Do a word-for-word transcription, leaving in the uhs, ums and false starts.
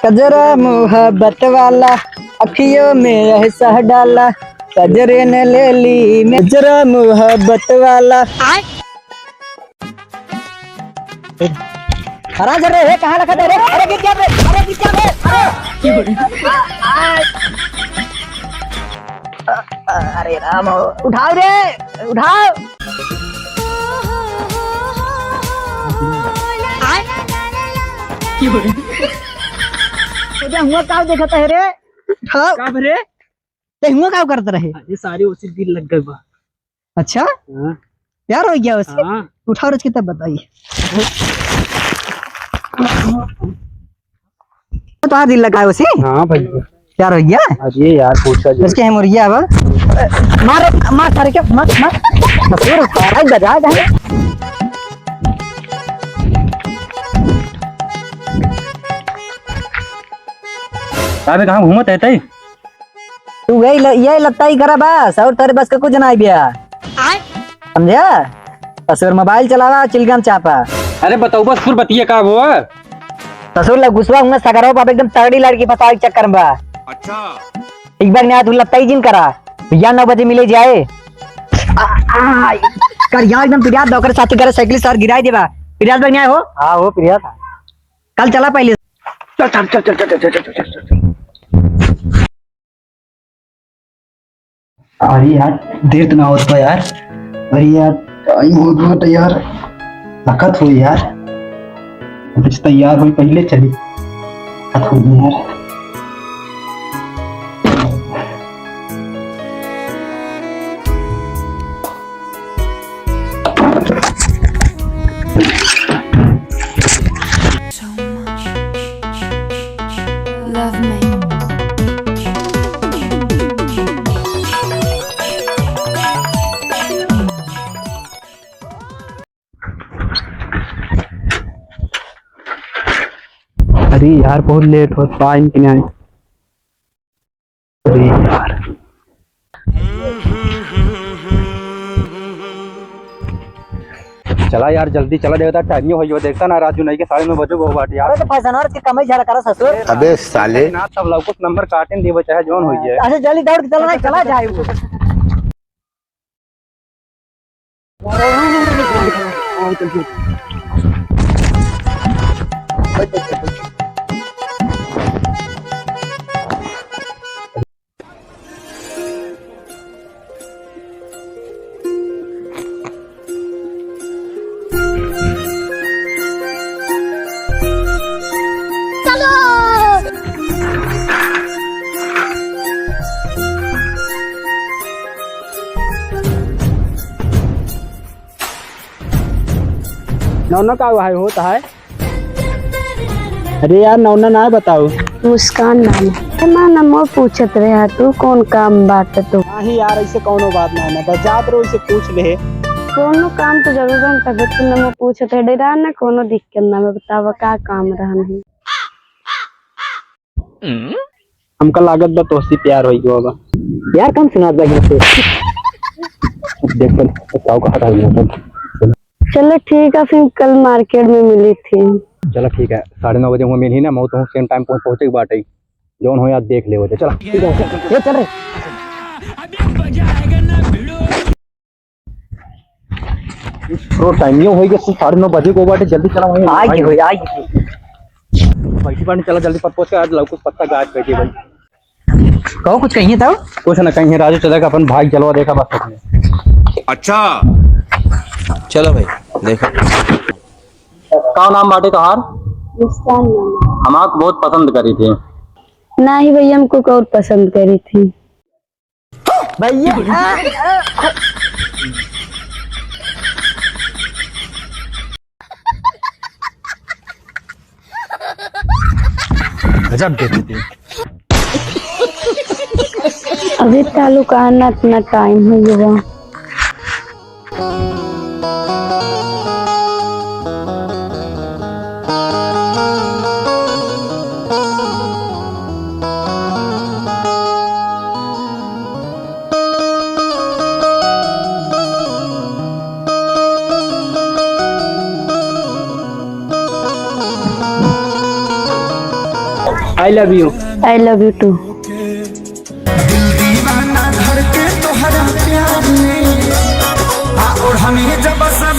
कजरा मोहब्बत वाला, अखियों में ऐसा डाला, कजरे ने ले ली मैं। कजरा मोहब्बत वाला। हरा जर रे, हे, कहाँ लगा दे रे? अरे गिर गया बे, अरे गिर गया बे, अरे। अरे राम हो, उठाओ रे, उठाओ। तो हुआ का देखत है रे? उठाओ। का भरे? ते हुआ का करत रहे? अरे सारे उसी दिल लग गए बा। अच्छा? हाँ। प्यार हो गया उससे? हाँ। उठाओ रोज की तब बताइए। तो आ दिल लगाए उसी? हाँ भैया। प्यार हो गया? अरे यार, पूछा जी। उसके है मुर्गिया अब। मार, मार सारे के, मार, मार। ससुर, सारा ही बजा दे। अबे कहाँ घूमत है तई? तू यही ल-, यही लत्ता ही करा बस, और तेरे बस का कुछ ना बिया। आय? समझा? बस और मोबाइल चलावा, चिलगम चापा। अरे बताओ बस, फिर बतिया का हुआ? ससुर लग गुस्सा हूँ, सगरो बाप एकदम तगड़ी लड़की फंसावे के चक्कर में बा। अच्छा। एक बार नया तू लत्ता ही जिन करा, भैया नौ बजे मिले जाए। आ, आ, कर यार एकदम पिरियात दौकर साथी करे साइकिल सार गिराई देबा। पिरियात बन आए हो? हाँ हो पिरियात। कल चला पहले। चल, चल, चल। अरे यार, देर तो ना होत बा यार। अरे यार, टाइम होत बा तो यार, ताकत हो यार। कुछ तैयार हो पहले चली। ताकत हो यार। अरे यार, बहुत लेट होत बा, इनके नहीं। अरे यार। चला यार, जल्दी चला, देखता टाइम हो गयो, देखता ना राजू नहीं के साढ़े नौ बजे वो बाटे यार। अरे तो फैशन और के कमाई झाड़ा करा ससुर। अबे साले। ना सब लोग कुछ नंबर काटे देवे चाहे जौन हो जाए। अच्छा जल्दी दौड़ के चला ना, चला जाए वो। नौना का भाई होत है? अरे यार, नौना ना बताओ। मुस्कान नाम है। माँ नमो पूछत रहे, तू कौन काम बात तो? नहीं यार, ऐसे कौनो बात ना है, बस जात रहो, इसे पूछ ले। कौनो काम तो जरूर हम तबे तो नमो पूछत है, डरा ना, कौनो दिक्कत ना, मैं बतावा का काम रहन है। हमका लागत बा तोहसे प्यार होई गवा बा। यार कम सुनात बा यहाँ से। देख पर बताओ कहाँ था यहाँ पर। चलो ठीक है, फिर कल मार्केट में मिली थी। चलो ठीक है, साढ़े नौ बजे वहाँ मिली ना, मैं तो सेम टाइम पहुँच पहुँचे के बाटे। जौन हो यार देख ले वजह, चला। ठीक है, ये चल रे। थोड़ा टाइम यो होई गया, साढ़े नौ बजे को बाटे, जल्दी चला वहीं। आई भाई। होई, आई होई। बैठी बानी, चला जल्दी पट पहुंच के आज लौकुश पत्ता गाछ बैठे भाई। कहो कुछ कहिए तब। कुछ ना कहिए राजू, चला के अपन भाई जलवा देखा बस अपने। अच्छा। चलो भाई, देखो। का नाम बाटे तोहार? मुस्कान नाम। हम आपको बहुत पसंद करी थी। नहीं भैया, हमको और पसंद करी थी। भैया। गजब बेइज्जती। अबे तालुका आना इतना टाइम हो गया। I love you। I love you too। दिल दीवाना धड़के तोहरा प्यार में, आ ओढ़नी जब से